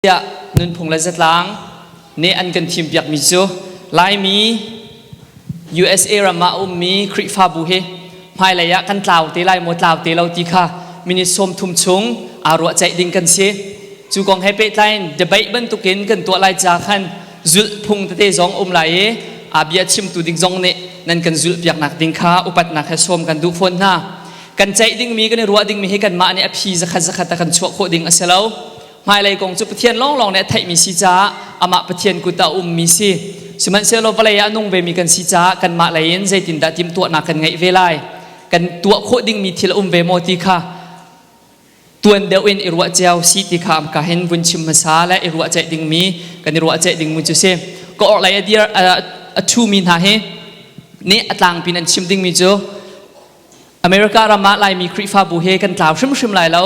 Tiah nunphung le zatlang nih an kan thimpiakmi cu Laimi USA ram ah a ummi Khrihfabu hi hmailei ah kan tlau te lai maw tlau te lo ti kha minute 30 chung aa ruahceih ding kan si. Cu kong he pehtlai in debate bantukin kan tuah lai ca khan zulh phung tete zong um lai i a bia chimtu ding zong nih nan kan zulh piaknak ding kha upatnak he sawm kan duh fawn hna. Kan ceih dingmi kan i ruah dingmi hi kanmah nih a phi zakhat zakhat a kan chuah khawh ding a si lo. Hmailei kong cu Pathian lawnglawng nih a theihmi si caah amah Pathian kut ah a ummi si. Sihmanhsehlaw vawlei ah a nung vemi kan si caah kanmah lei in zeitindah timhtuahnak kan ngeih ve lai? Kan tuah khawh dingmi thil a um ve maw ti kha tuan deuh in i ruah cio si ti kha ka hin vun chim hmasa le i ruah ceih dingmi kan i ruah ceih dingmi cu si. Ka orhlei a dir a ṭhumi hna hi nih a tlangpin an chim dingmi cu America ram ah Laimi Khrihfabu he kan tlau hrimhrim lai lo.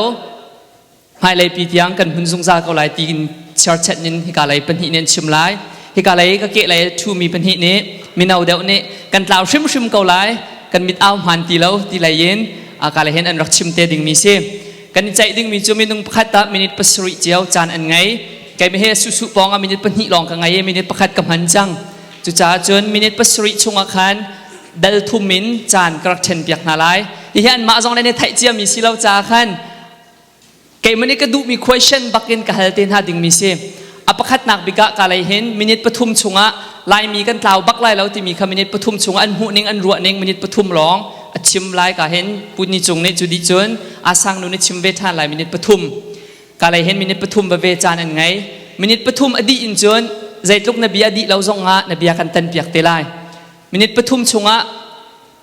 Hmailei pi tiang kan hmun zungzal ko lai tiin cherchet in hika lei pahnih nih an chim lai. Hika lei ka keh lei ṭhumi pahnih nih mino deuh nih kan tlau hrimhrim ko lai, kan mit au hmaan ti lo ti lei in ka lei hin an rak chim te dingmi si. Kan i ceih dingmi cu minung pakhat ah minute pasarih cio caan an ngei. Keimah he susu pawng ah minute pahnih lawng ka ngei i minute pakhat ka hman cang. Cucaah cun minute pasarih chungah khan dal thum in caan ka rak ṭhen piak hna lai. Hihi anmah zong nih theih ciami si lo caah khan Keimah nih ka duhmi question bakin ka hal te hna dingmi si. A pakhatnak bik ah ka lei hin minute pathum chungah Laimi kan tlau bak lai lo timi kha minute pathum chungah an hmuhning an ruahning minute pathum lawng a chim lai ka hin Putni cung nih cu dih cun Asang nu nih chim ve ṭhan lai minute pathum. Ka lei hin minute pathum va ve caan an ngei. Minute pathum a dih in cun zeitluk na bia dih lo zongah na bia kan tan piak te lai. Minute pathum chungah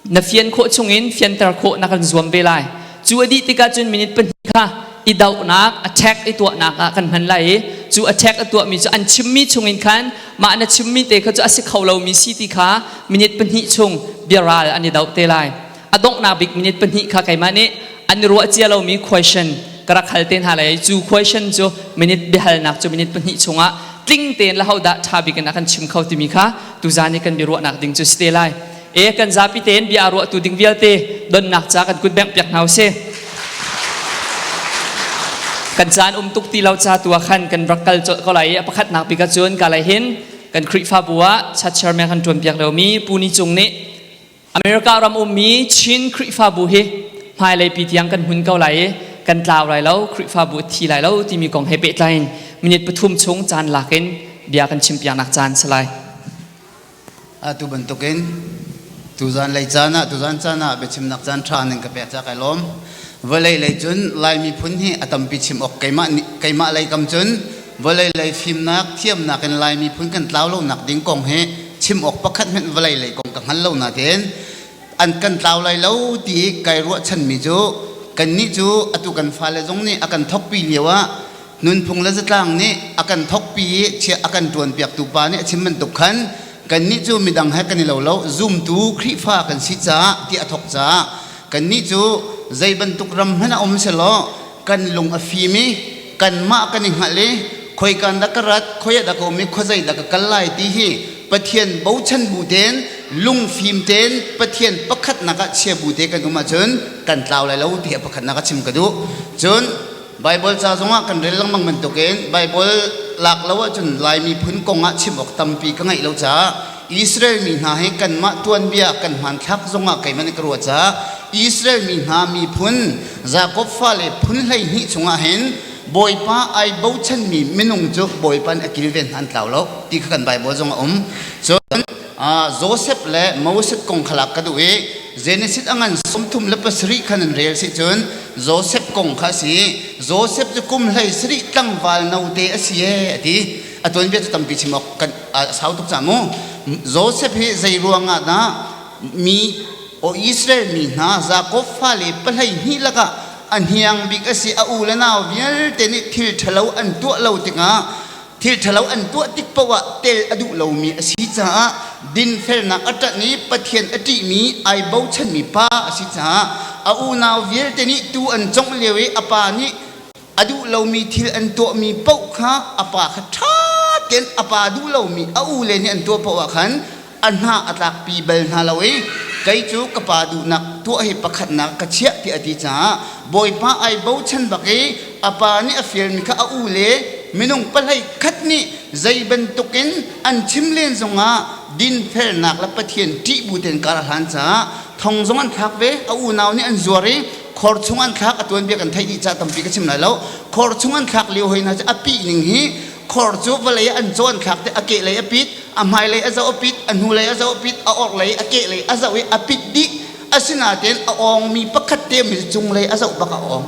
na fian khawh chungin fianter khawh na kan zuam ve lai. Cu a dih tikah cun minute pahnih kha i dohnak, attack i tuahnak ah kan hman lai i cu attack a tuahmi cu an chimmi chungin khan mah na chimmi te kha cu a si kho lomi si ti kha minute pahnih chung biaral an i doh te lai. A donghnak bik minute pahnih kha keimah nih an i ruah cia lomi question ka rak hal te hna lai i cu question cu minute biahalnak cu minute pahnih chungah tling tein le hodah ṭha bik in a kan chim kho timi kha tuzaan i kan biaruahnak ding cu si te lai. E kan zapi tein bia ruahtu ding vialte donnak ca kan kut bengh piak hna usih. Kan caan um tuk ti lo ca tu ah khan kan rak kal colh ko lai i a pakhatnak bik ahcun ka lei hin kan Khrihfabu ah church chairman kan ṭuan piak lomi Pu Ni Cung nih America ram ummi Chin Khrihfabu hi hmailei pi tiang kan hmun ko lai i kan tlau lai lo Khrihfabu a thi lai lo timi kong he pehtlai in minute pathum chung caan lak in bia kan chim piaknak caan si lai. Atu bantukin tuzan lei caan ah tuzan caan ah biachimnak caan ṭha nan ka pek ca kai lawm. Vawlei lei cun Lai miphun hi a tampi chim awk keimah keimah lei kam cun vawlei lei fimnak thiamnak in Lai miphun kan tlau lonak ding kong hi chim awk pakhat hmanh vawlei lei kong ka hngal lo natein an kan tlau lai lo ti kai ruahchanmi cu kannih cu atu kan fale zong nih a kan thokpi lio ah Nunphung le zatlang nih a kan thokpi i chia a kan ṭuanpiaktu pa nih a chim bantuk khan kannih cu midang he kan i lo lo, zumtu Khrihfa kan si caah ti a thok caah kannih cu zei bantuk ram hmanh ah um selaw kan lung a fim i kanmah kan i hngalh i khoikan dah ka rat, khoi ah dah ka um i khuazei dah ka kal lai ti hi Pathian bochan bu tein lungfim tein Pathian pakhatnak ah chia bu te kan um ahcun kan tlau lai lo ti a pakhatnak ah chim ka duh. Cun Baibal ca zongah kan rel lengmang bantukin Baibal lak lo ahcun Lai miphun kong ah chim awk tampi ka ngeih lo caah Israel mi hna hi kanmah tuanbia kan hmanthlak zongah keimah nih ka ruah caah Israel mi hna miphun Jakob fale phun 12 chungah hin Bawipa ai bochanmi minung cu Bawipa nih a kilven hna an tlau lo ti kha kan Baibal zong a um. Cun Joseph le Moses kong kha lak ka duh i Genesis a ngan 37 khan an rel si cun Joseph kong kha a si. Joseph cu kum hlei sarih tlangval note a si ee a ti. A tuanbia cu tampi chim awk kan a sau tuk cang mu. Joseph hi zei ruangah dah mi o Israel mi hna Jakob fale pahlei hnih lakah a hniang bik a si a u le nau vialte nih thil ṭhalo an tuah lo tikah Thil ṭhalo an tuah tik paoh ah tel a duh lomi a si caah dinfelnak a ṭanh i Pathian a ṭihmi ai bochanmi pa a si caah a unau vialte nih tuu an cawngh lio i a pa nih a duh lomi thil an tuahmi paoh kha a pa kha ṭha tein a pa duh lomi a ule nih an tuah paoh ah khan a hna a tlakpi bal hna lo i kei cu ka pa duhnak tuah hi pakhatnak ka chiah tiah a ti caah Bawipa ai bochan bak i a pa nih a fialmi kha a u le Minung pahlei khat nih zei bantukin an chim len zongah dinfelnak le Pathian ṭih bu tein kar a hlan caah thong zong an thlak ve. A unau nih an zuar i khor chung an thlak. A tuanbia kan theih dih caah tampi ka chim lai lo. Khor chung an thlak lio hoi hna cu a pih ning hi khor cu vawlei ah an caw an thlak te a kehlei a pit, a hmailei a zoh a pit, a hnulei a zoh a pit, a orhlei a kehlei a zoh i a pit dih. Asinain a awngmi pakhat te mi cunglei a zoh bak a awng.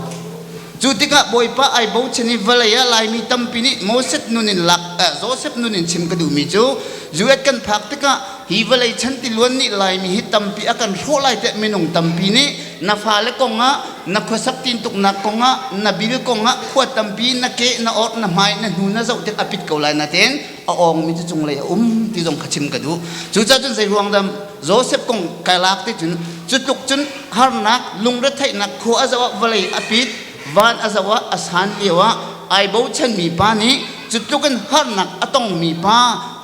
Cu tikah Bawipa ai bochan i vawlei ah Laimi tampi nih Moses nun in lak Joseph nun in chim ka duhmi cu US kan phak tikah hi vawlei chan tiluan nih Laimi hi tampi a kan hrawh lai tiah minung tampi nih na fale kongah na khuasak tintuknak kongah na bil kongah khua tampi na ke na orh na hmai na hnu na zoh tik a pit ko lai natein a awngmi cu cunglei a um ti zong kha chim ka duh. Cucaah cun zei ruang dah Joseph kong kai lak ti cun cu tluk cun harnak lungretheihnak khua a zoh ah vawlei a pit van a zoh ah a san lio ah ai bochanmi pa nih cu tluk in harnak a tongmi pa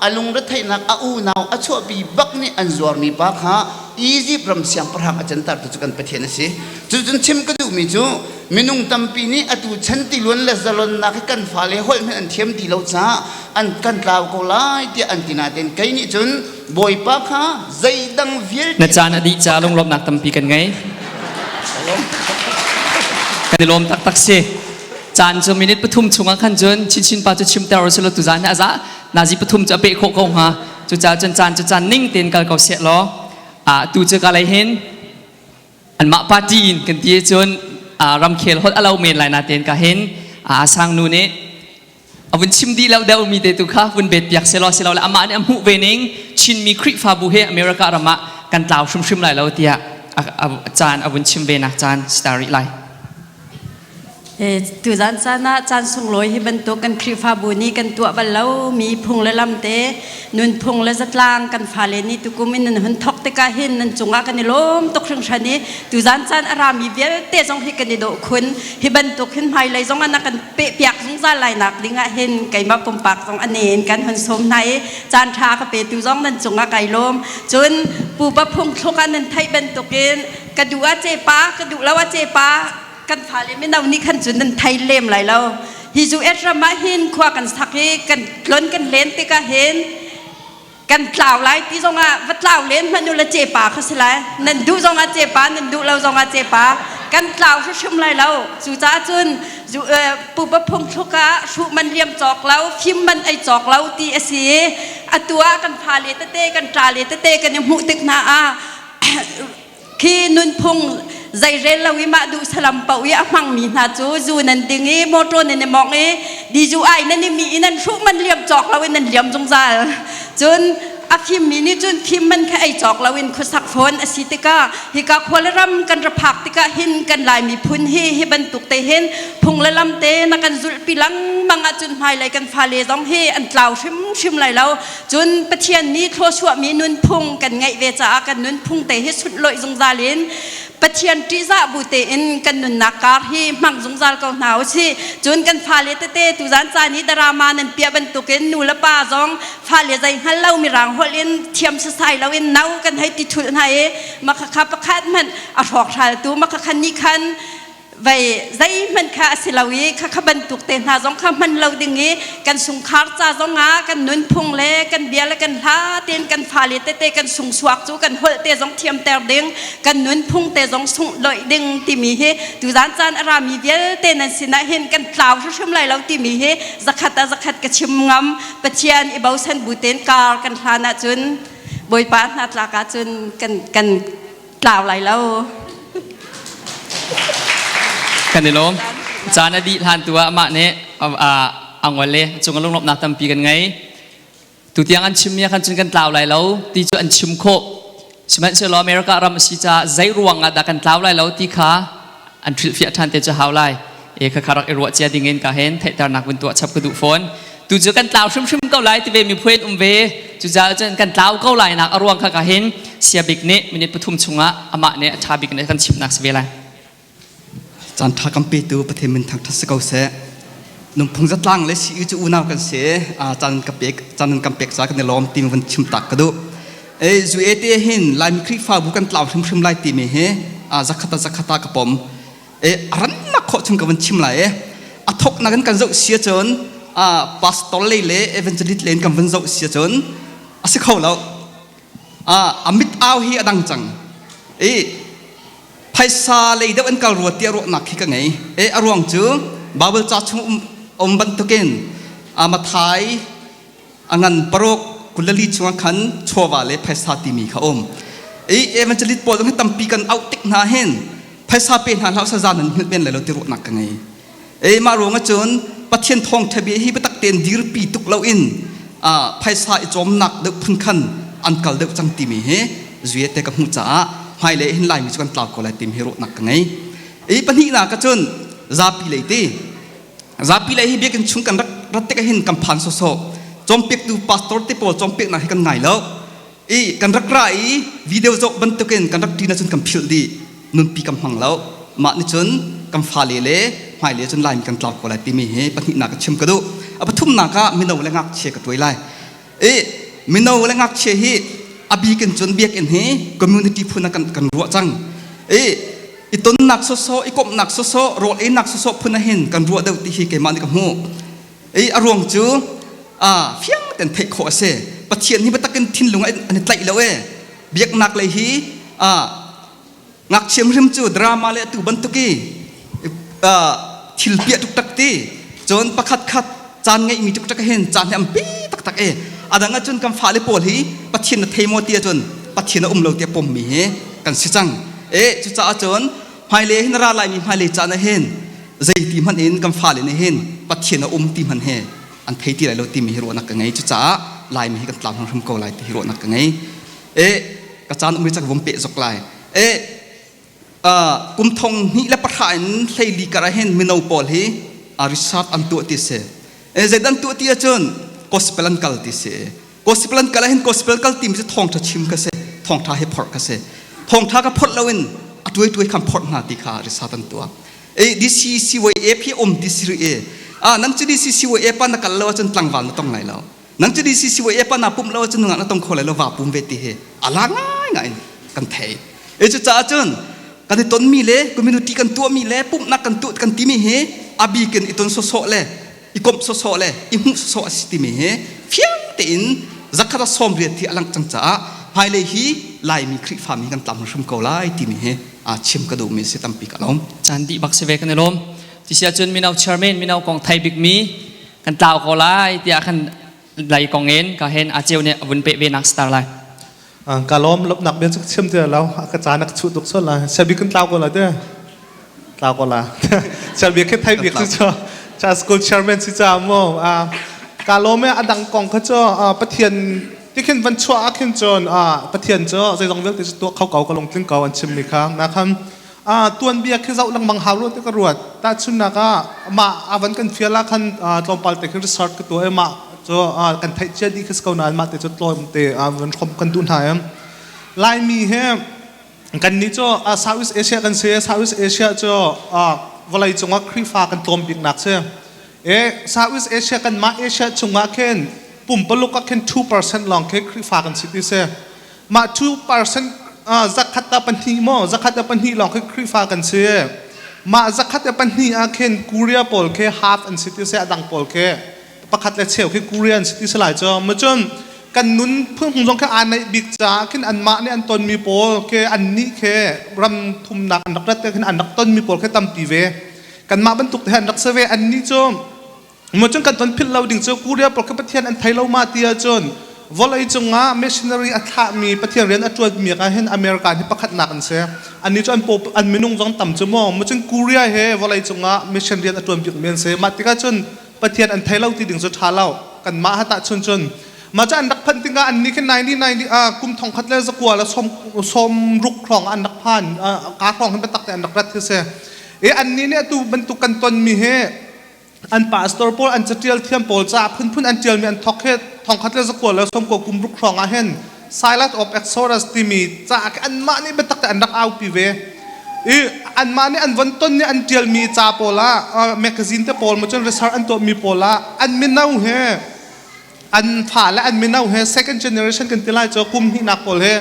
a lungretheihnak a unau a chuahpi bak nih an zuarmi pa kha Egypt ram siangpahrang a canter tu cu kan Pathian a si. Cucun chim ka duhmi cu minung tampi nih atu chan tiluan le zalonnak hi kan fale holh hmanh an thiam ti lo caah an kan tlau ko lai tiah an ti nain kei nih cun Bawipa kha zeidang vialte Na caan a dih ca lunglawmhnak tampi kan ngei. Kan i lawm taktak si. Caan cu minute pathum chungah khan cun chinchin pa cu chimter u silo tuzaan hi a za nazi pathum cu a peh khawh ko hnga. Cucaah cun caan cu caan ning tein kal ko seh law tu cu ka lei hin anmah party in kan ti cun ramkhel holh a lo men lai natein ka hin sang nu nih a vun chim dih lo deuh mi te tu kha vun bet piak selaw silo le amah nih a hmuh ve ning Chinmi Khrihfabu he America ram ah kan tlau hrimhrim lai lo tiah caan a vun chim ve nak caan star rih lai. Tuzan caan ah caan sunglawi hi bantuk kan Khrihfabu nih kan tuah bal lo mi phung le lam te nunphung le zatlang kan fale nih tukum in nan hun thok tikah hin nan cungah kan i lawm tuk hringhran i tuzan caan a rami vialte zong hi kan i dawh khun. Hi bantuk hin hmailei zong ah na kan pehpiak zungzal lai nak ding ah hin keimah pumpak zong a ne in kan hun sawm hna i caan ṭha ka petu zong nan cungah kai lawm. Cun pupa phungthluk ah nan theih bantukin ka duh ah cepa ka duh lo ah cepa kan fale mino nih khan cun nan thei lem lai lo. Hi US ram ah hin khua kan sak i kan tlon kan len tikah hin kan tlau lai ti zongah va tlau len hmanh u la cepa kha si lai. Nan duh zongah cepa, nan duh lo zongah cepa, kan tlau hrimhrim lai lo. Cucaah cun pupa phungthluk ah hruh man liam cawk lo, fim man ei cawk lo ti a si i atu ah kan fale tete kan ṭale tete kan i hmuh tik hna ah Khi nunphung zeirel lo i mah duh salam paoh i a hmangmi hna cu zu nan ding i motor nan i mawngh i dizu ai nan i mi i nan hruh man liam cawk lo in nan liam zungzal. Cun a fimmi nih cun fim man kha ei cawk lo in khuasak fawn a si tikah hika khua le ram kan ra phak tikah hin kan Lai miphun hi hi bantuk te hin phung le lam te na kan zulhpi lengmang ahcun hmailei kan fale zong hi an tlau hrimhrim lai lo. Cun Pathian nih thluachuahmi nunphung kan ngeih ve caah kan nunphung te hi sunhlawih zungzal in Pathian ṭihzah bu tein kan nunnak kar hi hmang zungzal ko hna u sih. Cun kan fale tete tuzan caan i drama nan piah bantukin nu le pa zong fale zei hngal lo mirang holh in thiam sasai loin no kan hei ti thulh hna i makhakha pakhat hmanh a hrawkhraltu makhakha nih khan vei zeihmanh kha a si lo i khakha bantuk te hna zong kha hman lo ding i kan sungkhar ca zong ah kan nunphung le kan bia le kan hla tein kan fale tete kan sungsuak cu kan holh te zong thiamter ding kan nunphung te zong sungloih ding timi hi tuzan caan a rami vialte nan sinah hin kan tlau hrimhrim lai lo timi hi zakhat ah zakhat ka chim ngam. Pathian i bosan bu tein kar kan hlan ahcun Bawipa hna tlak ahcun kan kan tlau lai lo. Kan i lawm. Caan a dih hlan tu ah amah nih a ngol le cung a lunglawmhnak tampi kan ngei. Tutiang an chimmi ah khan cun kan tlau lai lo ti cu an chim khawh. Sihmanhsehlaw America ram a si caah zei ruang ah dah kan tlau lai lo ti kha an hrilhfiah ṭhan te cu hau lai. E kha kha rak i ruah cia ding in ka hen theihternak vun tuah chap ka duh fawn. Tu cu kan tlau hrimhrim ko lai ti ve mi phuan um ve. Cucaah cun kan tlau ko lai nak a ruang kha ka hin sia bik nih minute pathum chungah amah nih a ṭha bik nih kan chimnak si ve lai. Caan ṭha kan petu Pathian min thangṭhat si ko seh. Nunphung zatlang le si cu unau kan si. Caan ka pek caan kan pek ca kan i lawm ti vun chim tak ka duh. E zu e te hin Laimi Khrihfabu kan tlau hrimhrim lai timi hi zakhata zakhata ka pom. E a rannak khawh chung ka vun chim lai e. A thoknak in kan zoh sia cun Pastor lei le evangelist len kan vun zoh si cun a si kho lo. A mit au hi a dang cang. I phaisa lei deuh an kal rua tiah ruahnak khi ka ngei. E a ruang cu Bible ca chung um bantukin Mathai a ngan paruk 24 chungah khan chawva le phaisa timi kha um. I evangelist pawl zong hi tampi kan auh tik hna hin phaisa pe hna hlah sa nan hngilh men lai lo ti ruahnak ka ngei. E mah ruang ahcun Pathian thawngṭha bia hi biatak tein dirpi tuk loin phaisa i cawmnak deuh phun khan an kal deuh cang timi hi zuye te ka hmuh caah hmailei hin Laimi cu kan tlau ko lai timi hi ruahnak ka ngei. I pahnihnak ahcun zapi lei ti zapi lei hi biakinn chung kan rak rat tik ahhin kan phan sawsawh cawmpiaktu pastor te pawl cawmpiaknak hi kan ngai lo. I kan rak ra i video zoh bantukin kan rak ṭin ahcun kan philh dih. Nunpi kan hmang lo. Mah nih cun kan fale le hmailei cun Laimi kan tlau ko lai timi hi pahnihnak ka chim ka duh. A pathumnak ah mino le ngakchia ka tuai lai. I mino le ngakchia hi a bik in cun biakinn hi community phun ah kan ruah cang. I i tonnak sawsawh, i komhnak sawsawh, rawl einak sawsawh phun ah hin kan ruah deuh ti hi keimah nih ka hmuh. I a ruang cu fiang ten theih khawh a si. Pathian hi biatak in thinlung an i tlaih lo e. Biaknak lei hi ngakchia hrim cu drama le atu bantuk i thil piah tuktak ti cun pakhat khat caan ngeihmi tuktak hin caan hi ampi taktak e. A dang ahcun kan fale pawl hi Pathian na thei maw ti ahcun Pathian a um lo tiah pommi hi kan si cang. E cucaah cun hmailei hin ra laimi hmailei caan ah hin zeiti hmanh in kan fale nih hin Pathian a um ti hmanh he an thei ti lai lo timi hi ruahnak ka ngei. Cucaah Laimi hi kan tlau hrimhrim ko lai ti hi ruahnak ka ngei. E ka caan um ri cak vom peh zok lai. E kum 2010 in 14 kar ah hin mino pawl hi research an tuah ti si. E zeidan tuah ti ahcun gospel an kal ti si. Gospel an kal ah hin gospel kal timi cu thawngṭha chim ka si. Thawngṭha hi phorh ka si. Thawngṭha ka phorh loin a tuai tuai khan phorh hna ti kha research an tuah. E DCCYA phi um ti si e a nang cu DCCYA pa na kal lo ahcun tlangval na tong lai lo. Nang cu DCCYA pa na pumh lo ahcun nungak na tong kho lai lo va pum ve ti hi ala ngai ngai in kan thei. E cu caah cun kan i tonmi le community kan tuahmi le pumhnak kan tuah kan timi hi a bikin i ton sawsawh le i komh sawsawh le i hmuh sawsawh a si timi hi fiang tein 180 thi a langh cang caah hmailei hi Laimi Khrihfami kan tlam hrim ko lai timi hi chim ka duhmi si tampi ka lawm. Caan dih bak si ve kan i lawm. Ti ahcun mino chairman mino kong thei bikmi kan tlau ko lai tiah kan lai kong in ka hen a ceu nih a vun peh ve nak star lai. Ka lawm lawmnak bia cu chim ti lo ka caan a ka chuh tuk sual la sabi kan tlau ko la te tlau ko la sabi khi thai bik cu cha school chairman si cha mo ka lawm e adang kong kha cu Pathian tikhin van chuah ah khin cun Pathian cu zeizong vialte cu tuah kho ko ka lungtling ko an chim mi kha na khan tuan bia khi zoh lengmang hau ru te ka ruat tahchunnak ah mah avan kan fial ah khan tlawmpal te khin research ka tuah i mah cu kan theih cia dih khi si ko nain mah te cu tlawm te van hrom kan duh hna em Laimi he kan nih cu Southeast Asia kan si. Southeast Asia cu vawlei cungah Khrihfa kan tlawm biknak si e. Southeast Asia kan mah Asia chungah khin pumpaluk ah khin 2% lawng khi Khrihfa kan si ti si. Mah 2% 102 maw 102 lawng khi Khrihfa kan si. Mah 102 ah khin Korea pawl khi half an si ti si, a dang pawl khi pakhat le cheu khi Korea an si ti si lai cu. Macun kan nun phung zong khi aa neih bik caah khin anmah nih an tonmi pawl khi annih khi ram thumnak an rak rat te khin an rak tonmi pawl khi tampi ve. Kanmah bantuk te an rak si ve annih cu. Macun kan ton philh lo ding cu Korea pawl khi Pathian an thei lo ma ti ahcun vawlei cungah missionary a thlahmi Pathian rian a ṭuanmi ah hin America hi pakhatnak an si. Annih cu an pop an minung zong tam cu maw. Macun Korea he vawlei cungah mission rian a ṭuan bikmi an si. Mah tikah cun Pathian an thei lo ti ding cu ṭha lo. Kanmah ha tahchun cun mah cu an rak phanh tikah annih khi 1990 kum 1960 hrawng an rak phan ka hrawng hin biatak te an rak rat hi si. E annih nih atu bantuk kan tonmi hi an pastor pawl an catial thiam pawl ca phunphun an tialmi an thok he 1990 kum ruk hrawng ah hin Silence of Exodus timi ca khi anmah nih biatak te an rak aupi ve i anmah nih an von ton nih an tialmi ca pawl ah magazine te pawl ma cun research an tuahmi pawl ah an mino he an fale an mino he second generation kan ti lai cu kum hnihnak pawl he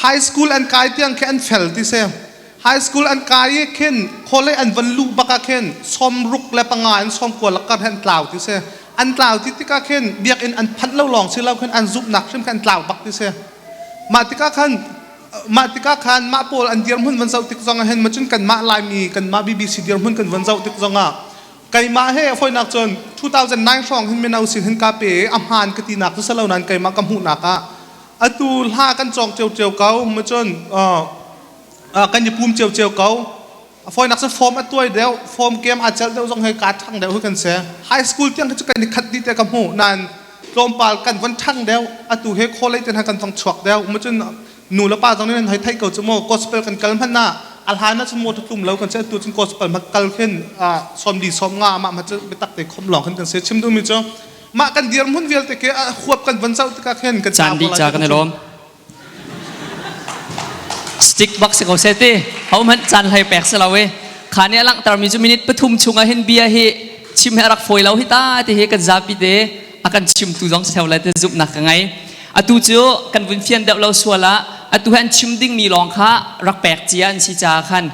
high school an kai tiang khi an fel ti si. High school an kai i khin college an van luh bak ah khin 65 in 90 lakar he an tlau ti si. An tlau ti tikah khin biakinn an phanh lo lawng si lo khin an zumhnak hrim khan an tlau bak ti si. Mah tikah khan mah tikah khan mah pawl an dirhmun van zoh tik zong ah hin macun kanmah Laimi kanmah BBC dirhmun kan van zoh tik zong ah keimah he foinak cun 2009 hrawng hin mino sin hin ka pe i a hmaan ka tinak cu si lo nain keimah ka hmuhnak ah atu hla kan cawng ciocio ko macun kan i pum ciocio ko. A fawinak cu form a tuai deuh, form kem aa celh deuh zong hei kaa ṭhang deuh hi kan si. High school tiang khi cu kan i khat dih te ka hmuh. Nain tlawmpal kan von ṭhang deuh. Atu he college te hna kan vong chuak deuh. Macun nu le pa zong nih nan hei theih ko cu mu. Gospel kan kal hmanh ah a hlan ah cun motor tlum lo kan si. Atu cun gospel hmanh kal khin 40 sawmnga amah hmanh cu biatak te khom lawng khin kan si. Chim duhmi cu mah kan dirhmun vialte khi a huap kan von zoh tikah khin kan Caan dih ca kan i lawm. Stick bak si ko seh ti. Ho hmanh caan hlei pek si lo i. Kha nih a langhtermi cu minute 3 chung ah hin bia hi chim hi a rak fawi lo hi ta ti hi kan zapi te a kan chimtu zong si lai ti zumhnak ka ngei. Atu cu kan vun fian deuh lo sual ah atu hi an chim dingmi lawng kha rak pek cia an si caah khan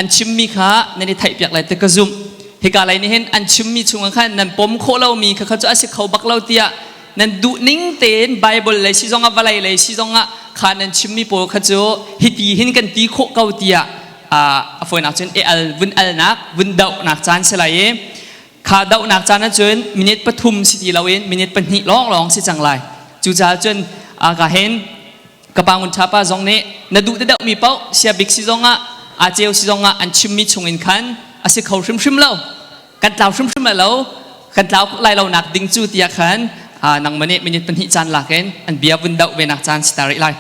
an chimmi kha nan i theihpiak lai ti ka zumh. Hika lei nih hin an chimmi chungah khan nan pom khawh lomi kha kha cu a si kho bak lo tiah nan duh ning tein Bible lei si zongah vawlei lei si zongah kha nan chimmi pawl kha cu hiti hin kan ti khawh ko tiah a fawinak cun e al vun alnak vun dohnak caan si lai i kha dohnak caan ahcun minute 3 si ti loin minute 2 lawnglawng si cang lai. Cucaah cun ka hin ka pa Ngun Tha pa zong nih na duh deuhmi paoh sia bik si zongah a ceu si zongah an chimmi chungin khan a si kho hrimhrim lo, kan tlau hrimhrim lai lo, kan tlau lai lo nak ding cu tiah khan nangmah nih minute 2 caan lak in an bia vun doh ve nak caan si ta rih lai.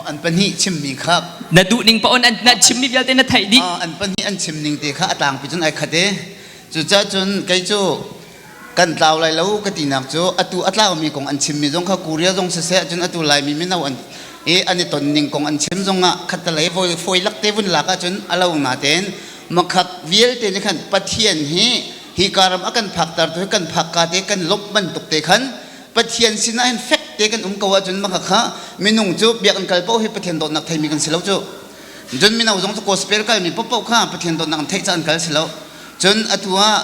An pahnih chimmi kha na duh ning paoh an na chimmi vialte na theih dih. An pahnih an chim ning te kha a tlangpi cun ai khat i cucaah cun kei cu kan tlau lai lo ka tinak cu atu a tlaumi kong an chimmi zong kha Korea zong siseh cun atu Laimi mino an i an i ton ning kong an chim zongah khattelei fawi lak te vun lak ahcun a lo natein makhak vialte nih khan Pathian hi hi karam a kan phakter tu hi kan phakka te kan lawmh bantuk te khan Pathian sinah hin fek te kan um ko ahcun makhak kha minung cu biakinn kal paoh hi Pathian dawtnak theimi kan si lo cu. Cun mino zong cu gospel kalmi paohpaoh kha Pathian dawtnak an theih caan kal si lo. Cun atu ah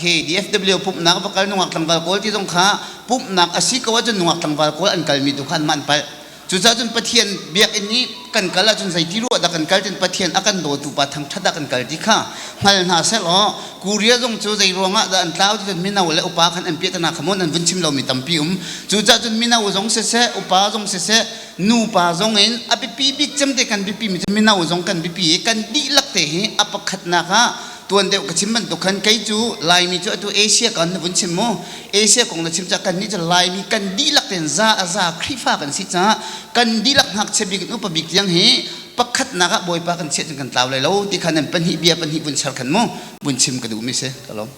hi DFW pumhnak va kal nungak tlangval kawl ti zong kha pumhnak a si ko ahcun nungak tlangval kawl an kalmi tu kha anmah an palh. Cucaah cun Pathian biakinn i kan kal ahcun zeiti ruah dah kan kal tin Pathian a kan dawtu pa thangṭhat dah kan kal ti kha hngal hna seh law Korea zong cu zei ruangah dah an tlau ti cun mino le upa khan an piahtana kha maw nan vun chim lomi tampi um. Cucaah cun mino zong siseh upa zong siseh nupa zong in a biapi bik cem te kan biapi mi cu mino zong kan biapi i kan dihlak te hi a pakhatnak ah tuan deuh ka chim bantuk khan kei cu Laimi cu atu Asia kan na vun chim mu. Asia kong na chim caah kannih cu Laimi kan dihlak tein za a za Khrihfa kan si caah kan dihlak ngakchia bik in upa bik tiang hi pakhatnak ah Bawipa kan chiah cun kan tlau lai lo ti kha nan pahnih bia pahnih vun ser khan mu vun chim ka duhmi si. Ka lawm.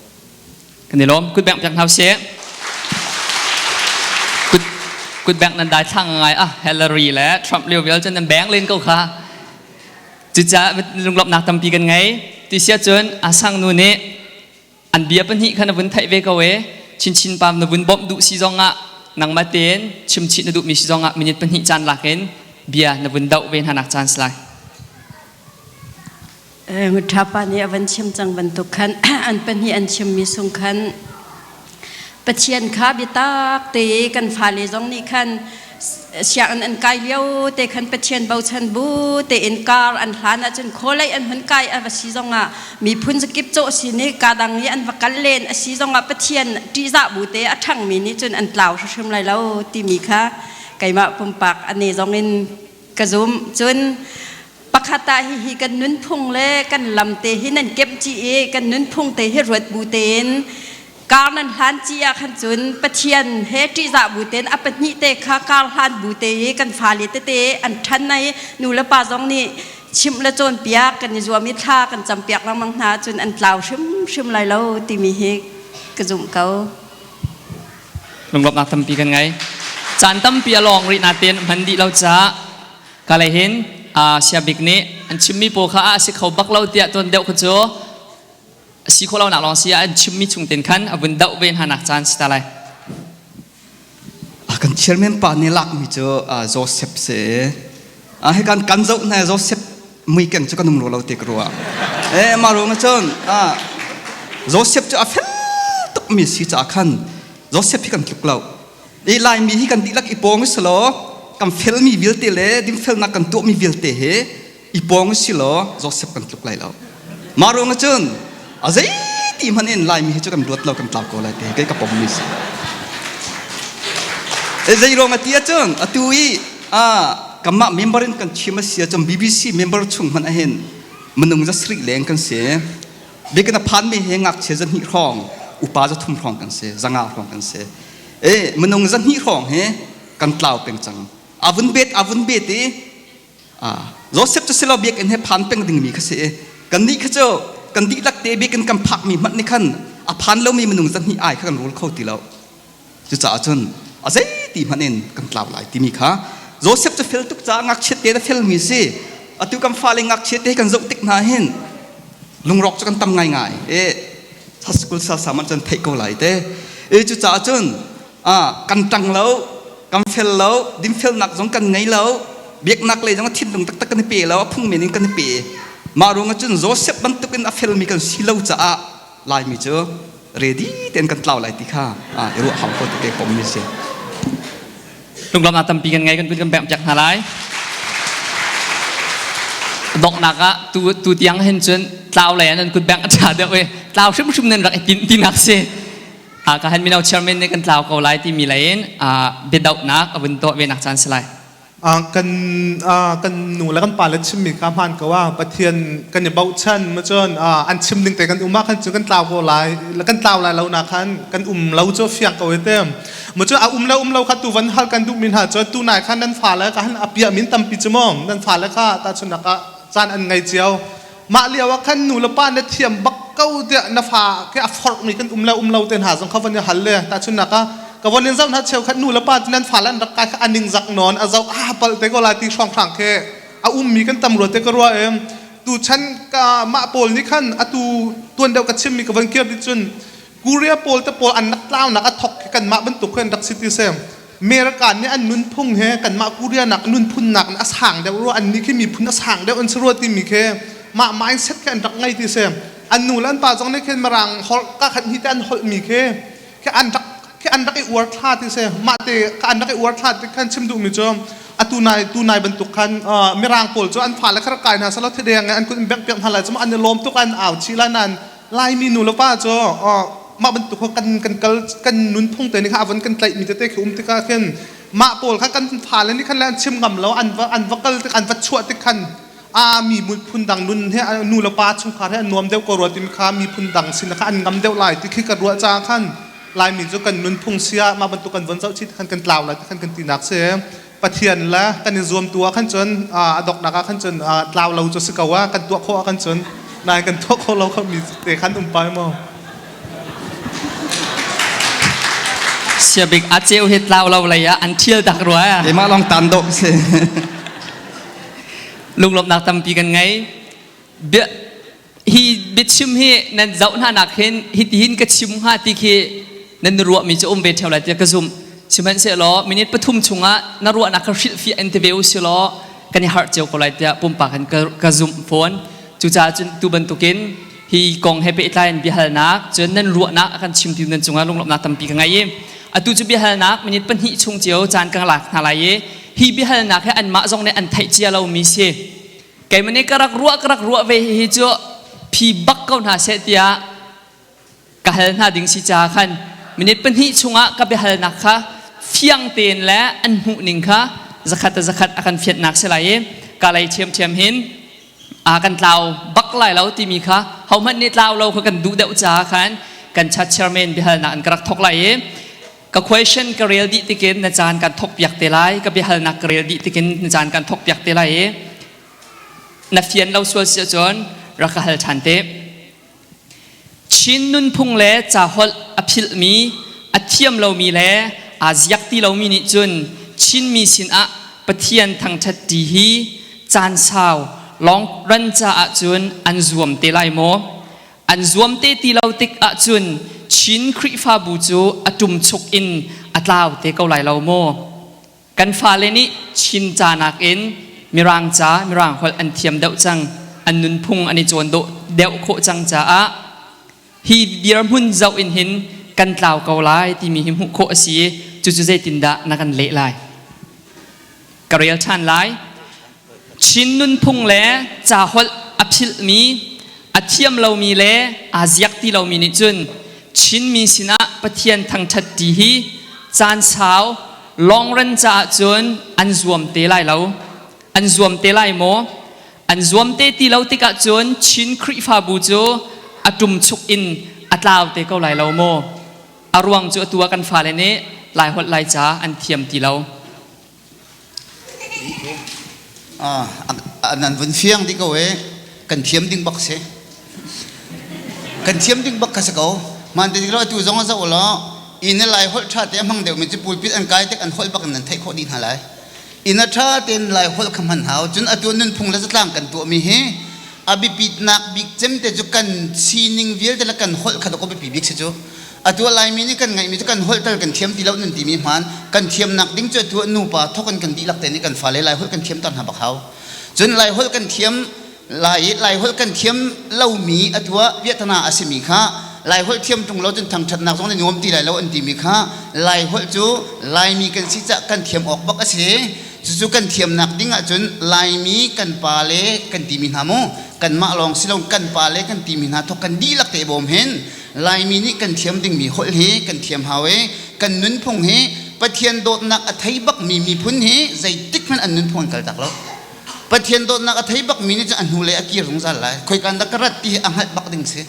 Kan i lawm. Kut bengh piak hna usih. Kut kut bengh nan dai thlang ngai ah Hillary le Trump lio vial cun nan beng len ko kha. Cucaah lunglawmhnak tampi kan ngei. Ti sia cun Asang nu nih an bia pahnih kha na vun theih ve ko e. Chinchin pam na vun bawmh duh si zongah nangmah tein chimchih na duhmi si zongah minute 2 caan lak in bia na vun doh ve hna nak caan si lai. Ṭhapa nih a van chim cang bantuk khan an pahnih an chimmi sung khan Pathian kha biatak te kan fale zong nih khan sianginn an kai lio te khan Pathian bochan bu tein kar an hlan ahcun khualei an hun kai a va si zongah miphun zakip cawh si nih ka dang i an va kal len a si zongah Pathian ṭihzah bu te a ṭhangmi nih cun an tlau hrimhrim lai lo timi kha keimah pumpak ane zong in ka zum. Cun pakhat ah hihi kan nunphung le kan lam te hi nan kemh chih i kan nunphung te hi ruat bu tein kar nan hlan ci ah khan cun Pathian he ṭihzah bu tein a pahnih te kha kar hlan bu te i kan fale tete an ṭhan i nu le pa zong nih chimh le cawnpiak kan i zuam i thla kan campiak lengmang hna cun an tlau hrimhrim lai lo timi hi ka zumh ko. Lunglawmhnak tampi kan ngei. Caan tampi a lawng rih nain hman dih lo caah ka lei hin Sia Bik nih an chimmi pawl kha a si kho bak lo tiah tuan deuh kha cu a si khawh lonak lawng si ah an chimmi chung ten khan a vun doh ve hna nak caan si ta lai. Kan chairman pa nih lakmi cu Joseph si. Hi kan kan zoh hna Joseph muikeng cu kan um lo te ka ruah. Eh mah ruang cun Joseph cu a fel tuk. taktak mi si caah khan Joseph hi kan tluk lo. I Laimi hi kan dihlak i pawng si law kan felmi vialte le dinfelnak kan tuahmi vialte he i pawng si law Joseph kan tluk lai lo. Mah ruang ah cun a zeiti hmanh in Laimi hi cu kan luat lo kan tlau ko lai te kei ka pom mi si. Zei ruang a ti ahcun atu i kanmah member in kan chim a si ahcun BBC member chung hmanh ahhin minung za sarih leng kan si. Biakinn a phanmi hi ngakchia 200 hrawng, upa 300 hrawng kan si, 500 hrawng kan si. E minung 200 hrawng hi kan tlau peng cang. A vun bet a vun bet i Joseph cu silo biakinn he phan peng dingmi kha si i kannih kha cu kan dihlak te biakinn kan phakmi hmanh nih khan a phan lomi minung 200 ai kha kan rul kho ti lo. Cucaah cun a zeiti hmanh in kan tlau lai timi kha Joseph cu fel tuk caah ngakchiat te na felmi si. Atu kan fale ngakchiat te kan zoh tik hna hin lungrawk cu kan tam ngaingai. E school sa sa man cun theih ko lai te. E cucaah cun kan ṭang lo, kan fel lo, dinfelnak zong kan ngei lo, biaknak lei zong a thinlung taktak kan i pe lo, a phung men in kan i pe. Mah ruangah cun Joseph bantukin a felmi kan si lo caah Laimi cu ready tein kan tlau lai ti kha i ruah hau ko ti ke pom mi si. Lunglawmhnak tampi kan ngei kan kun kan bengh piak hna lai. Donghnak ah tu tu tiang hin cun tlau lei an kut bengh a ṭha deuh i tlau hrimhrim nan rak i tin tinak si. Ka han mino chairman nih kan tlau ko lai timi lei in biadohnak a vun tuah ve nak caan si lai. Kan kan nu le kan pa le chimmi kha hmaan ko ah Pathian kan i bochan ma cun an chim ding te kan um ah khan cu kan tlau ko lai kan tlau lai lo na khan kan um lo cu fiang ko te ma cu a um lo um lo kha tu van hal kan duh min ha cu tu nai khan nan fa le ka han a pia min tampi cu mo nan fa le kha ta chun ah caan an ngei cio mah lio ah khan nu le pa na thiam bak ko tiah na fa ke a forh mi kan um le um lo te hna zong kha van i hal le ta chun nak ah ka von in zoh hna cheu khat nu le pa nan fa le an rak kai kha aning zak non a zoh a pal te ko lai ti hrawng hrang ke a um mi kan tam rua te ka rua em tu chan ka mah pawl nih khan atu tuan deuh ka chim mi ka van kir di cun Korea pawl te pawl an rak tlau nak a thok kan mah bantuk khan rak si ti sem America nih an nunphung he kanmah Korea nak nunphun nak a sang deuh rua an nih khi miphun a sang deuh an si rua timi khi mah mindset khi an rak ngei ti si an nu le an pa zong nih khin mirang holh ka khat hi te an holh mi khi khi an rak khi an rak i uar thla ti si mah te an rak i uar thla ti khan chim duh mi cu atu nai tu nai bantuk khan mirang pawl cu an fale kha rak kai hna salo thideng an kun bek piak hna lai cu an i lawm tuk an au chi la nan Laimi nu le pa cu mah bantuk kha kan kan kal kan nunphung te nih kha a von kan tlaih mi tete khi um tikah khin mah pawl kha kan fale nih khan le an chim ngam lo an va an va kal tik an va chuah tik khan a mi phun dang nun he nu le pa chungkhar he an nuam deuh ko rua timi kha miphun dang sin kha an ngam deuh lai ti khi ka ruah caah khan Laimi cu kan nunphung sia mah bantuk kan von zoh chih khan kan tlau lai ti khan kan tinak si Pathian le kan i zuam tu ah khan cun a doknak ah khan cun tlau lo cu si ko ah kan tuah khawh ah khan cun nain kan tuah khawh lo mi te khan um pai maw. Siabik a ceu hi tlau lo lei ah an thial tak rua. Keimah lawng tan dawh si. Lunglawmhnak tampi kan ngei. Bia hi biachim hi nan zoh hna nak hin hitihin ka chim hnga ti khi nan ruahmi cu um ve ṭheo lai tiah ka zumh. Sihmanhsehlaw minute 3 chungah na ruahnak kha hrilhfiah in ti ve u silaw kan i harh cio ko lai tiah pumpak in ka zumh fawn. Cucaah cun tu bantukin hi kong he pehtlai in biahalnak cun nan ruahnak a kan chimtu nan cungah lunglawmhnak tampi ka ngei i atu cu biahalnak minute 2 chung cio caan ka lak hna lai i hi biahalnak hi anmah zong nih an theih cia lomi si. Keimah nih ka rak ruah ka rak ruah ve hihi cu phi bak ko hna seh tiah ka hal hna ding si caah khan minute 2 chungah ka biahalnak kha fiang tein le an hmuh ning kha zakhat a zakhat a kan fianhnak si lai i ka lei ṭhiamṭhiam hin a kan tlau bak lai lo timi kha hohmanh nih tlau lo kha kan duh deuh caah khan kan chat chairman biahalnak an ka rak thok lai i Ka question ka rel dih tikin na caan kan thok piak te lai. Ka biahalnak ka rel dih tikin na caan kan thok piak te lai i na fian lo sual si ahcun rak ka hal ṭhan te. Chin nunphung le caholh a philhmi, a thiam lomi le aa ziak ti lomi nih cun Chinmi sinah Pathian thangṭhat ṭi hi caan sau long run caah cun an zuam te lai maw? An zuam te ti lo tik ahcun Chin Khrihfabu cu a ṭumchuk in a tlau te ko lai lo maw? Kan fale nih Chin ca nakin Mirang ca, Mirang holh an thiam deuh cang. An nunphung an i cawn deuh khawh cang caah hi dirhmun zoh in hin kan tlau ko lai timi hi hmuh khawh a si i cucu zeitindah na kan leh lai? Ka rel ṭhan lai. Chin nunphung le caholh a philhmi, a thiam lomi le aa ziak ti lomi nih cun Chinmi sinah Pathian thangṭhat ṭi hi caan sau long run caah cun an zuam te lai lo. An zuam te lai maw? An zuam te ti lo tikah cun Chin Khrihfabu cu a ṭumchuk in a tlau te ko lai lo maw? A ruang cu atu ah kan fale nih Laiholh Laica an thiam ti lo. Nan vun fiang dih ko e kan thiam ding bak si kan thiam ding bak kha si ko man te lo atu zong a zoh law inn lai holh tha te a hmang deuh mi cu pulpit an kai tik an holh bak in nan theih khawh dih hna lai inn a tha tein lai holh kha hman hau cun atu nunphung le zatlang kan tuah mi hi a biapitnak bik cem te cu kan sining vialte le kan holh kha ko biapi bik si cu Atu Laimi nih kan ngeihmi cu kan holh tal kan thiam ti lo nan timi hmaan kan thiamnak ding cu atu nupa thok in kan dihlak te nih kan fale Laiholh kan thiamter hna bak hau. Cun Laiholh kan thiam lai Laiholh kan thiam lomi atu ah piahtana a simi kha Laiholh thiam ṭung lo cun thangṭhatnak zong nih nuam ti lai lo an timi kha Laiholh cu Laimi kan si cah kan thiam awk bak a si. Cucu kan thiamnak ding ahcun Laimi kan pale kan timi hna mu kanmah lawng si lo kan pale kan timi hna thok kan dihlak te bawm hin Laimi nih kan thiam dingmi holh hi kan thiam hau i kan nunphung hi Pathian dawtnak a thei bakmi miphun hi zeitik hmanh an nunphung an kaltak lo. Pathian dawtnak a thei bakmi nih cun a hnulei a kir zungzal lai. Khoikan dah ka rat ti hi a hngalh bak ding si.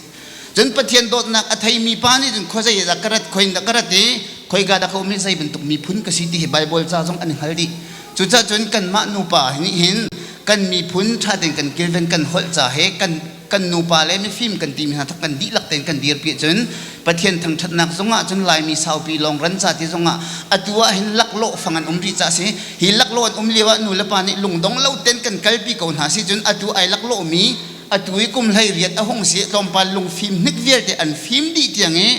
Cun Pathian dawtnak a theimi pa nih cun khuazei dah ka rat, khoin dah ka rat i khoika dah ka um i zei bantuk miphun ka si ti hi Baibal ca zong an i hngal dih. Cucaah cun kanmah nupa nih hin kan miphun ṭha tein kan kilven kan holh ca he kan kan nupa le mifim kan timi hna thok kan dihlak tein kan dirpi ahcun Pathian thangṭhatnak zongah cun Laimi saupi lawng ran ca ti zongah atu ah hin laklawh fang an um rih ca si hi laklawh an um lio ah nu le pa nih lungdong lo ten kan kalpi ko hna si cun atu ai laklawh mi atu i kum hlei riat a hung si tlawmpal lungfim hnik vialte an fim dih tiang i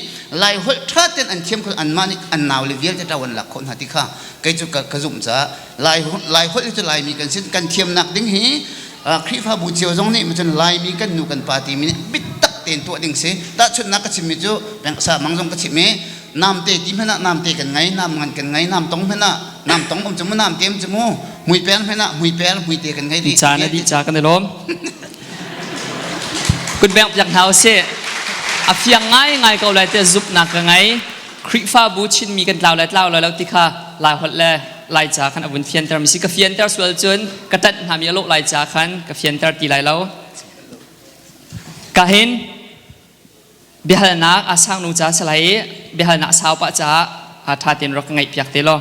Lai holh ṭha ten an thiam kho anmah nih an nau le vialte ṭau an lak khawh hna ti kha kei cu ka zumh caah Lai Lai holh hi cu Laimi kan si kan thiamnak ding hi Khrihfabu cio zong nih cun Laimi kan nu kan pa timi nih biatak tein tuah ding si. Tahchunhnak ka chimmi cu pengsa mang zong ka chim i namte ti hmanh ah namte kan ngei, nam ngan kan ngei, nam tong hmanh ah nam tong um cu mu namte um cu mu, hmuipeng hmanh ah hmuipeng hmuite kan ngei dih. Caan a dih ca kan i lawm. Kutbeng piak hna usih. A fiang ngaingai ko lai tiah zumhnak ka ngei. Khrihfabu Chinmi kan tlau lai tlau lai lo ti kha Laiholh le Laica khan a vun fianter mi si. Ka fianter sual cun ka ṭanh hna mi a lawh Laica khan ka fianter ti lai lo. Ka hin biahalnak a sang nu ca salai i biahalnak sau pah caah a ṭha tein rak ka ngaih piak te law.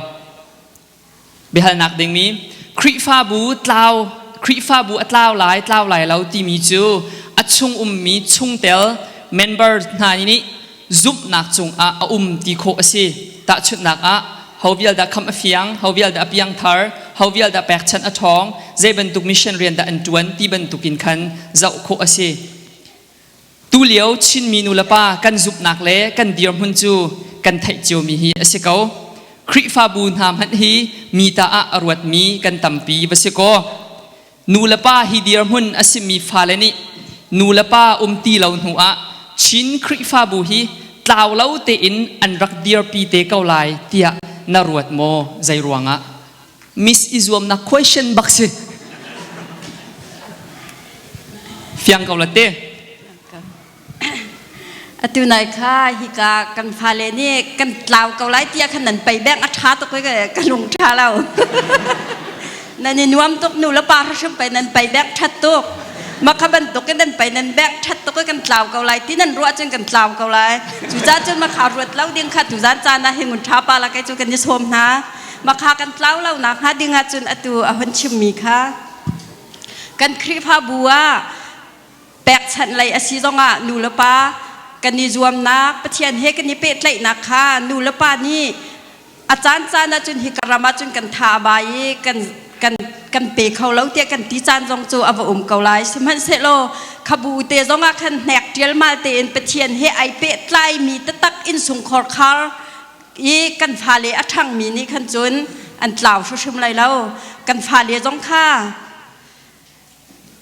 Biahalnak dingmi Khrihfabu tlau Khrihfabu a tlau lai tlau lai lo timi cu a chung ummi chungtel member hna nih zumhnak cungah a um ti khawh a si. Tahchunhnak ah ho vial dah khamh a fiang, ho vial dah a piangthar, ho vial dah pekchanh a ṭhawng, zei bantuk mission rian dah an ṭuan ti bantukin khan zoh khawh a si. Tulio Chinmi nulepa kan zumhnak le kan dirhmun cu kan theih ciomi hi a si ko. Khrihfabu hna hmanh hi mi ta ah a ruatmi kan tampi va si kaw. Nulepa hi dirhmun a simi fale nih nulepa um ti lo hnu ah Chin Khrihfabu hi tlau lo tein an rak dirpi te ko lai tiah na ruat maw? Zei ruangah? Miss i zuamnak question bak si. Fiang ko la te. Atu nai kha hika kan fale nih kan tlau ko lai tiah khan nan pei beng a ṭha tuk i ka lung ṭha lo. Nan i nuam tuk nu le pa hrim pei nan pei bek ṭhat tuk. Mah kha bantuk in nan pei nan bek ṭhat tuk i kan tlau ko lai ti nan ruah cun kan tlau ko lai. Cucaah cun mah kha ruat lo ding kha tuzan caan ah hi ngun ṭha pa la kei cu kan i sawm hna. Mah kha kan tlau lo nak hnga ding ahcun atu a hun chimmi kha kan Khrihfabu ah pekchanh lei a si zongah nu le pa kan i zuamnak Pathian he kan i pehtlaihnak kha nu le pa nih a caan caan ahcun hi ka ram ahcun kan tha a bai i kan kan kan pe kho lo tiah kan ti caan zong cu a va um ko lai sihmanhsehlaw khabu te zong ah khan hnek ṭialmal tein Pathian he ai pehtlaimi taktak innsungkhor khar i kan fale a ṭhangmi nih khan cun an tlau hrimhrim lai lo kan fale zong kha.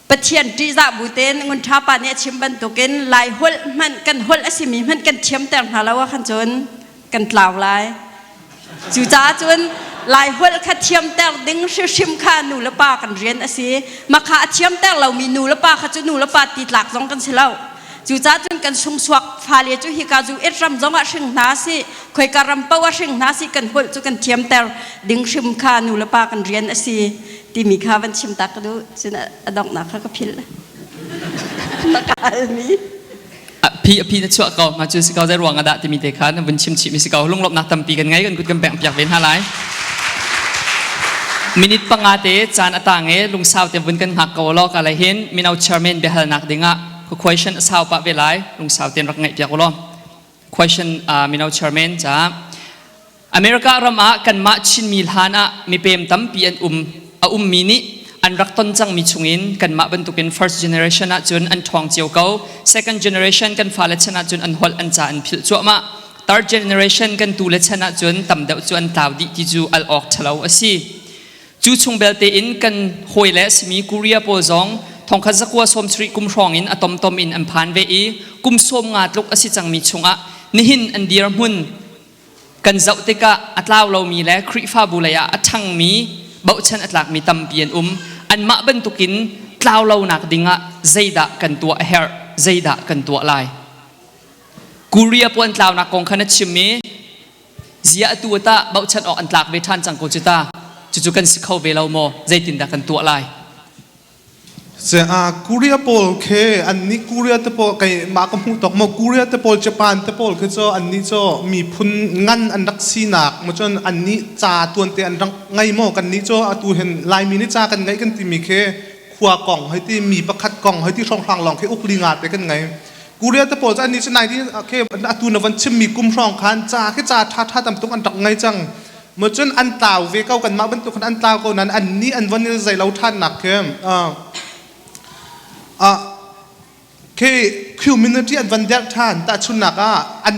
Pathian ṭihzah bu tein Ngun Ṭha pa nih a chim bantukin Lai holh hmanh kan holh a simi hmanh kan thiamter hna lo ahkhan cun kan tlau lai. Cucaah cun Lai holh kha thiamter ding hrimhrim kha nu le pa kan rian a si. Makha a thiamter lomi nu le pa kha cu nu le pa ti tlak zong kan si lo. Cucaah cun kan sungsuak fale cu hika zu it ram zong ah hring hna si, khoika ram paoh ah hring hna si kan holh cu kan thiamter ding hrim kha nu le pa kan rian a si timi kha van chim ta ka duh. Cun a donghnak kha ka philh. Na ka halmi. Phi a phi na chuah ko ma cu si ko zei ruang ah dah timi te kha na vun chim chih mi si ko. Lunglawmhnak tampi kan ngei, kan kut kan bengh piak ve hna lai. Minute 5 te caan a tang e, lungsau te vun kan hngak ko law ka lai hin mino chairman biahalnak dingah question a sau pah ve lai, lungsau ten rak ngaih piak law. Question mino chairman ca America ram ah kanmah Chinmi hlan ah mipem tampi an um a ummi nih an rak ton cangmi chungin kanmah bantukin first generation ahcun an ṭhawng cio ko. Second generation kan fale chan ahcun an holh, an ca an philh cuahmah. Third generation kan tule chan ahcun tam deuh cu an tlau dih ti cu al awk ṭhalo a si. Cu chung belte in kan hawile a simi Korea pawl zong 1990 kum hrawng in a tomtom in an phan ve i kum 50 tluk a si cangmi chungah nihin an dirhmun kan zoh tikah a tlau lomi le Khrihfabu lei ah a ṭhangmi, bochan a tlakmi tampi an um. Anmah bantukin tlau lonak dingah zeidah kan tuah a herh, zeidah kan tuah lai? Korea puan tlaunak kong kha na chim i zia atu tah bochan awk an tlak ve ṭhan cang ko cu ta. Cucu kan si kho ve lo maw? Zeitindah kan tuah lai? Korea pawl khi annih Korea te pawl keimah ka hmuh tawk maw Korea te pawl, Japan te pawl khi cu annih cu miphun ngan an rak sinak maw, cun annih ca tuante an rak ngei maw. Kannih cu atu hin Laimi nih ca kan ngeih kan timi khi khua kong hei ti, mi pakhat kong hei ti hrawnghrang lawng khi uk li nga te kan ngei. Korea te pawl cu annih cu 19 khi atu na van chimmi kum hrawng khan ca khi ca ṭhaṭha tam tuk an rak ngei cang maw. Cun an tlau ve ko, kanmah bantuk khan an tlau ko nain annih an von i zeilo ṭhannak khi khi community an van derh ṭhan. Tahchunnak ah, an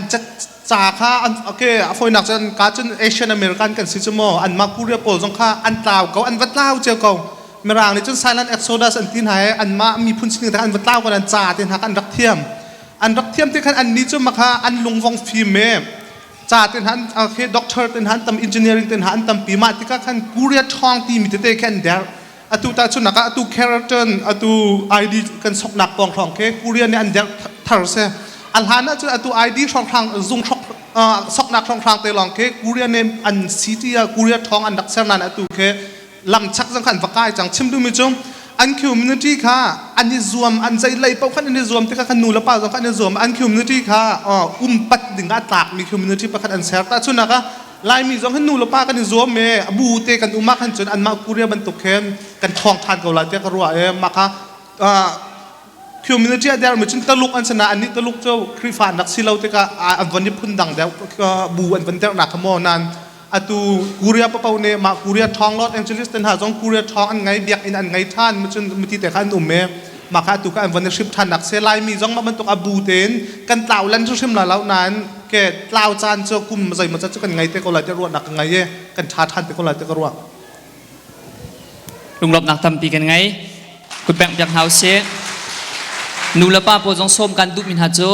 ca kha an okay a fawinak cun ka cun Asian American kan si cu maw, anmah Korea pawl zong kha an tlau ko, an va tlau cio ko. Mirang nih cun silent exodus an ti hna i anmah miphun sining te an va tlau ko, an ca te hna kha an rak thiam, an rak thiam te khan annih cu makha an lungvong fim e ca te hna khi doctor te hna an tam, engineering te hna an tampi. Mah tikah khan Korea ṭhawng timi tete khi an der. Atu tahchunhnak ah, atu Carrollton atu ID kan soknak pawng hrawng khi Korea nih an der thar si. A hlan ah cun atu ID hrawnghrang zung hrok soknak hrawnghrang te lawng khi Korea nih an city ah Korea ṭhawng an rak ser nain atu khi lam chak zong kha an va kai cang. Chim duhmi cu an community kha an i zuam, an zei lei paoh khan an i zuam tikah khan nu le pa zong kha an i zuam, an community kha umpat ding ah tlakmi community pakhat an ser. Tahchunhnak ah, Laimi zong hin nu le pa kan i zuam i a bu te kan um ah khan cun anmah Korea bantuk khin kan ṭhawng ṭhan ko lai tiah ka ruah i mah kha community a dermi cun Taluk an si na. Annih Taluk cu Khrihfa an rak si lo tikah an von i phun dang deuh bu an von derhnak kha maw. Nain atu Korea papo nih mah Korea ṭhawng, Los Angeles te hna zong Korea ṭhawng an ngei, biakinn an ngei ṭhan cun miti te kha an um i mah kha atu kha an von i hrip ṭhan nak se. Laimi zong mah bantuk a bu tein kan tlau lan hrim la lo nain ke tlau caan cu kum zeimaw cu kan ngei te ko lai ti ruahnak ka ngei i kan ṭha ṭhan te ko lai ti ka ruah. Lunglawmhnak tampi kan ngei, kutbengh piak hna usih. Nu le pa pawl zong sawm kan duhmi hna cu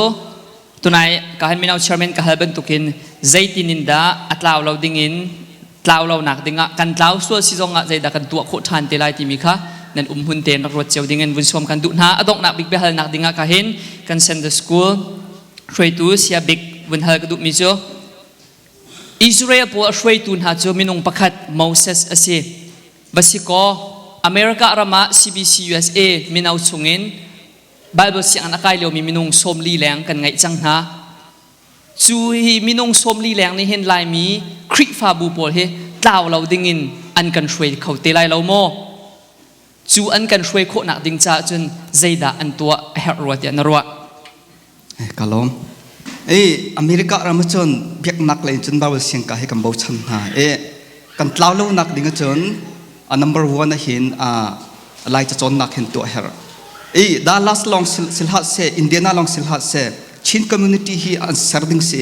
tunai ka han mino chairman ka hal bantukin zeitin in dah a tlau lo dingin, tlau lo nak dingah, kan tlau sual si zongah zeidah kan tuah khawh ṭhan te lai timi kha nan um hun tein rak ruat cio dingin vun sawm kan duh hna. A donghnak bik biahalnak dingah ka hin kan Sunday school hruaitu sia bik vun hal ka duhmi cu Israel pawl a hruaitu hna cu minung pakhat Moses a si. Va si kaw, America ram ah CBC USA mino chungin Bible sianginn a kai liomi minung 40 leng kan ngeih cang hna. Cu hi minung 40 leng nih hin Laimi Khrihfabu pawl hi tlau lo dingin an kan hruai kho te lai lo maw? Cu an kan hruai khawhnak ding caah cun zeidah an tuah a herh rua tiah na ruah? Ka lawm. E America ram cun biaknak lei cun Bible siangka hi kan bochan hna. E kan tlau lo nak ding cun a number one hin a Lai cacawnnak hin tuah herh. I Dallas lawng silhah se, Indiana lawng silhah se, Chin community hi an ser ding si,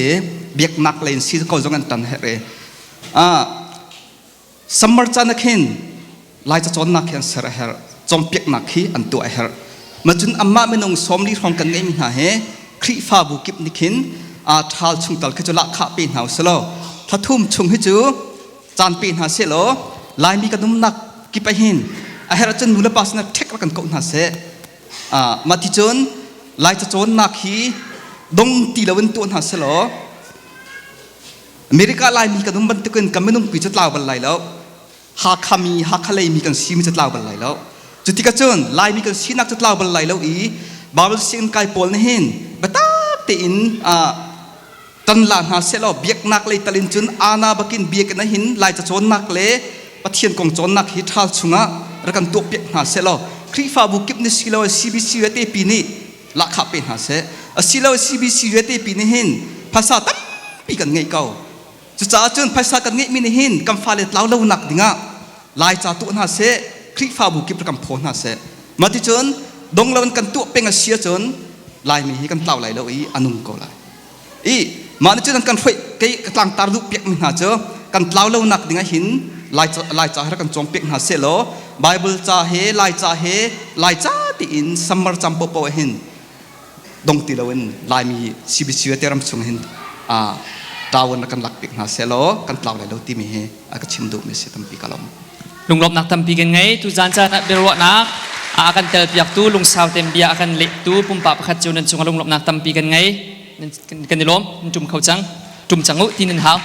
biaknak lei in si ko zong an tan herh i. Summer caan ah khin Lai cacawnnak hi an ser a herh. Cawnpiaknak hi an tuah a herh. Macun amah minung 40 hrawng kan ngeihmi hna he Khrihfabu kip nih khin ṭhal chung tal khi cu lahkhah pe hna usih law thla thum chung hi cu caan pe hna seh law Laimi kan umnak kip ah hin a herh ahcun nu le pa sinah ṭhek rak kan koh hna seh. Mah ti cun Laica cawnnak hi dong ti loin tuah hna seh law America Laimi kan um bantukin kan minung pi cu tlau bal lai lo. Hakha mi Hakha lei mi kan si mi cu tlau bal lai lo. Cutikah cun Laimi kan sinak cu tlau bal lai lo i Bible sianginn kai pawl nih hin biatak tein tan la hna sehlaw biaknak lei tal in cun ana bakin biakinn ah hin Laica cawnnak le Pathian kong cawnnak hi ṭhal chungah rak kan tuahpiak hna sehlaw Khrihfabu kip nih silo CBC vialte pi nih lahkhah pe hna seh. Asilo CBC vialte pi nih hin phaisa tampi kan ngeih ko. Cucaah cun phaisa kan ngeihmi nih hin kan fale tlau lonak dingah Laica tuah hna seh, Khrihfabu kip kan phaw hna seh. Mah ti cun dong loin kan tuah peng a si ahcun Laimi hi kan tlau lai lo i a nung ko lai. I mah nih cun an kan hruai kei ka tlangtar duh piakmi hna cu kan tlau lonak dingah hin Laica Laica he kan cawng piak hna seh law Bible ca he Laica he Laica tiin summer cam paohpaoh hin dong ti loin Laimi CBC te ram chung hin ṭawan kan lak piak hna seh law kan tlau lai lo timi hi a ka chim duhmi si tampi ka lawm. Lunglawmhnak tampi kan ngei. Tuzaan caan ah biaruahnak a kan tel piaktu lungsau tein bia a kan lehtu pumpak pakhat cu nan cungah lunglawmhnak tampi kan ngei. Kan i lawm. Nan ṭum kho cang. Ṭum cang u ti nan hau.